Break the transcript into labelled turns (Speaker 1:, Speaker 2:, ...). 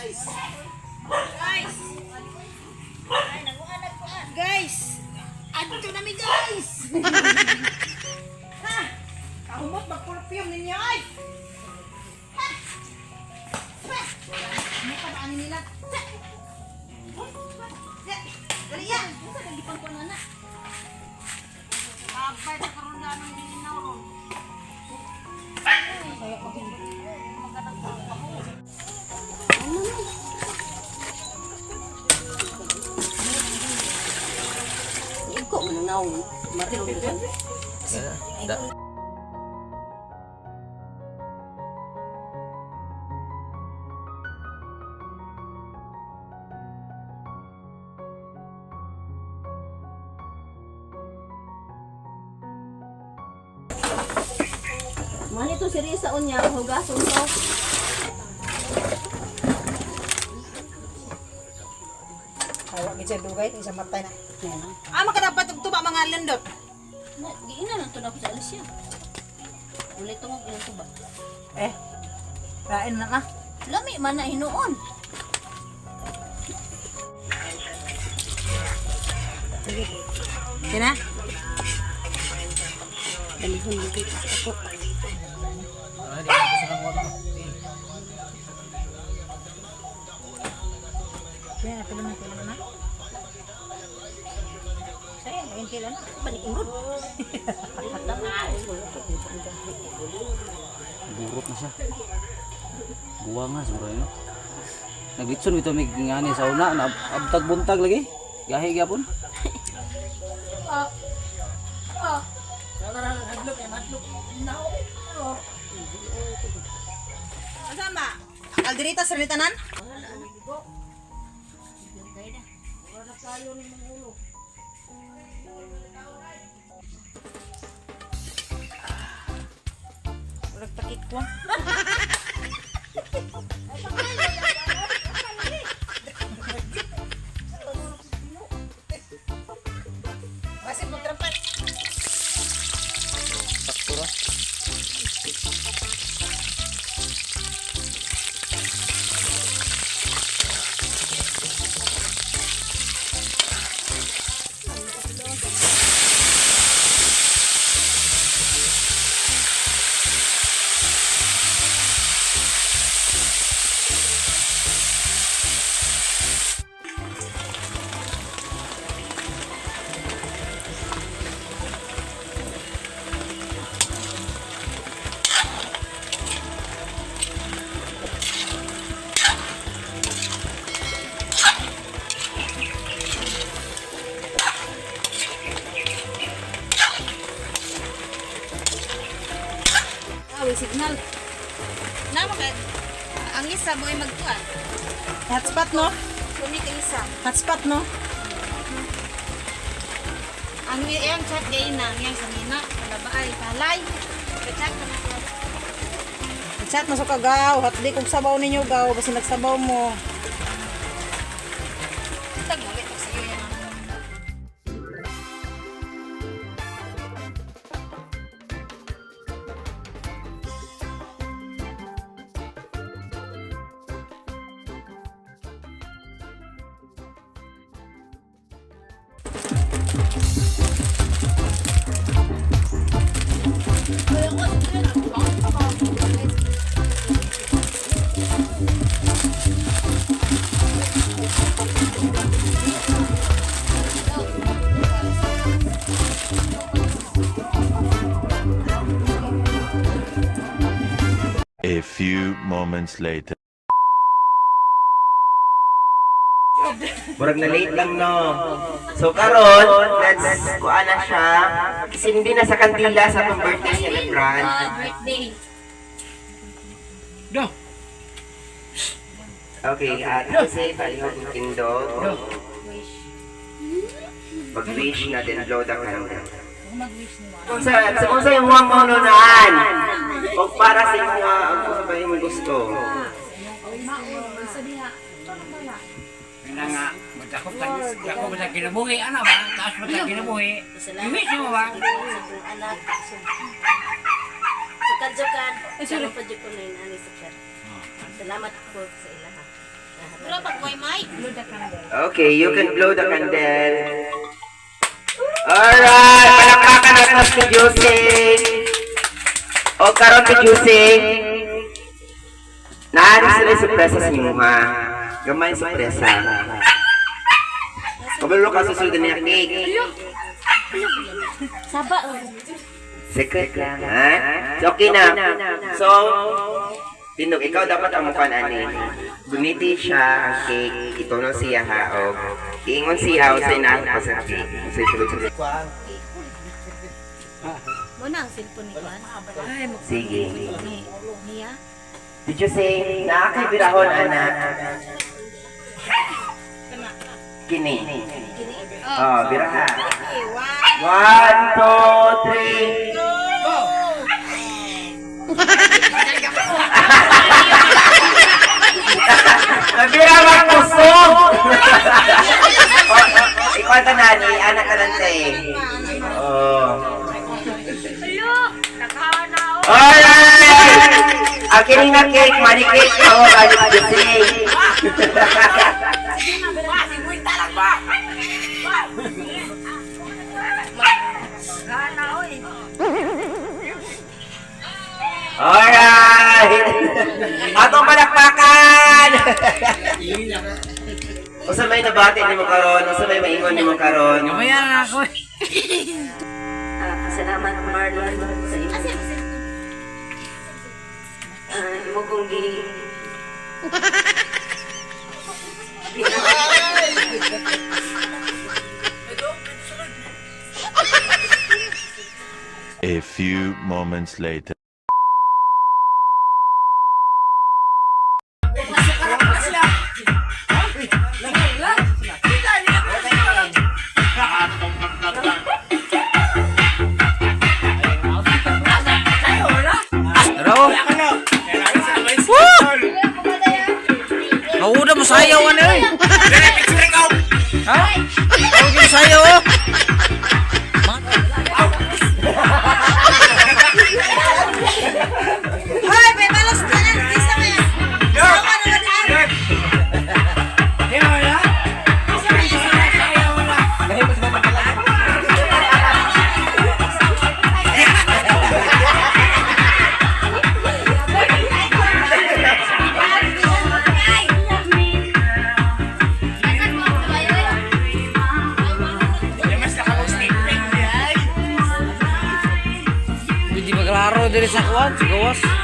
Speaker 1: Guys.
Speaker 2: Guys. Guys. Adto na mi, guys. Ha. Kahumot mag-perfume ninyo ay. Ha. Ha. Ano pa ba ani nila? Ha. Ha. Dali ya.
Speaker 3: Unsa kang gipang kuan na?
Speaker 2: Abay ta karon na anong ginaw ron.
Speaker 3: Iko man naong marilog.
Speaker 1: Da.
Speaker 3: Man ito si Risa unya hugason to.
Speaker 2: Awa gid siya dugay sa matay na. Ah, makadapat og tuba mga lindot.
Speaker 3: Na giina lang to na ko sa Alicia. Wala tungog ilang tuba.
Speaker 2: Eh. Kain na na.
Speaker 3: Lami man na hinuon.
Speaker 2: Kina?
Speaker 3: Dalihon mo dito sa ako.
Speaker 2: Kaya pila na pila na. Sayang, ayun pila na.
Speaker 3: Panikurod.
Speaker 1: Burot na siya. Buwang na siguro yun. Naglitson ito may ngani sa una na abtag buntag lagi. Gahi gyapon.
Speaker 2: Asa ba? Alderita sa tanan? Urag takik ko. Basig magtrampan.
Speaker 1: Sakto ra.
Speaker 2: Ah, may signal.
Speaker 4: Na maka ang isa mo ay magkuan.
Speaker 2: Hotspot no?
Speaker 4: Sumit ang isa.
Speaker 2: Hotspot no?
Speaker 4: Ang iyang chat gay na, ang iyang sanina, wala ba ay palay. Chat ka na ko.
Speaker 2: Chat mo sa kagaw. Hatdi kong sabaw ninyo gaw. Basta nagsabaw mo.
Speaker 4: Tag mo ulit sa iyo yan.
Speaker 5: A few moments later.
Speaker 6: Murag na late lang no. So karon, let's kuan na siya. Sindi na sa kandila sa atong birthday celebrant.
Speaker 3: Birthday.
Speaker 6: Okay, at kasi palihog ng tindog. Mag-wish na then blow the candle. Kung sa kung sa imong maununaan o para sa inyo ang kung sa ba imong gusto.
Speaker 7: Kaya nga, magdakop ta, dako ba sa kinabuhi, ano ba? Taas ba sa kinabuhi? Iwis mo ba?
Speaker 3: Sa akong anak. Sukad-sukad. Ay, sorry. Pa jud ko na yun, ani sukad. Salamat po sa ilaha.
Speaker 4: Pero pag way mic.
Speaker 6: Okay, you can blow the candle. Alright, palakpakan natin si Jusing. O karon si Jusing. Naari sila yung sorpresa sa inyo, ha? Gamay yung sorpresa. Kabalo ka susunod niya cake.
Speaker 3: Saba.
Speaker 6: Secret lang, ha? So, okay na. So, Tindog, ikaw dapat ang mukhaan ani. Gumiti siya ang cake. Ito na siya ha. O, iingon siya o sa inaang pa sa cake. Sa sulod sa
Speaker 4: Muna ang cellphone ni Juan.
Speaker 6: Sige.
Speaker 4: Ni niya.
Speaker 6: Did you say, nakakibirahon, anak? Kini. Oh, biraha. One, two, three. Nabira magkusog! Oh, ikaw ang tanani, anak ka lang te. Oh. Alright! Ang kining na cake, money cake, ako ano to say. Alright! Atong palakpakan! Usa may nabati nimo karon, usa may maingon nimo karon.
Speaker 1: Gamay na ako.
Speaker 3: Ah, salamat Marlon sa imo. Ah, imo kong gi
Speaker 5: A few moments later.
Speaker 1: Tara. Woo! Mauda mo sayaw ano eh. Ha? Tawag mo sayaw oh.
Speaker 2: Hoy, may balos tanan kisa kaya. Sama na ba
Speaker 1: Hindi maglaro diri sa kuan, sa gawas.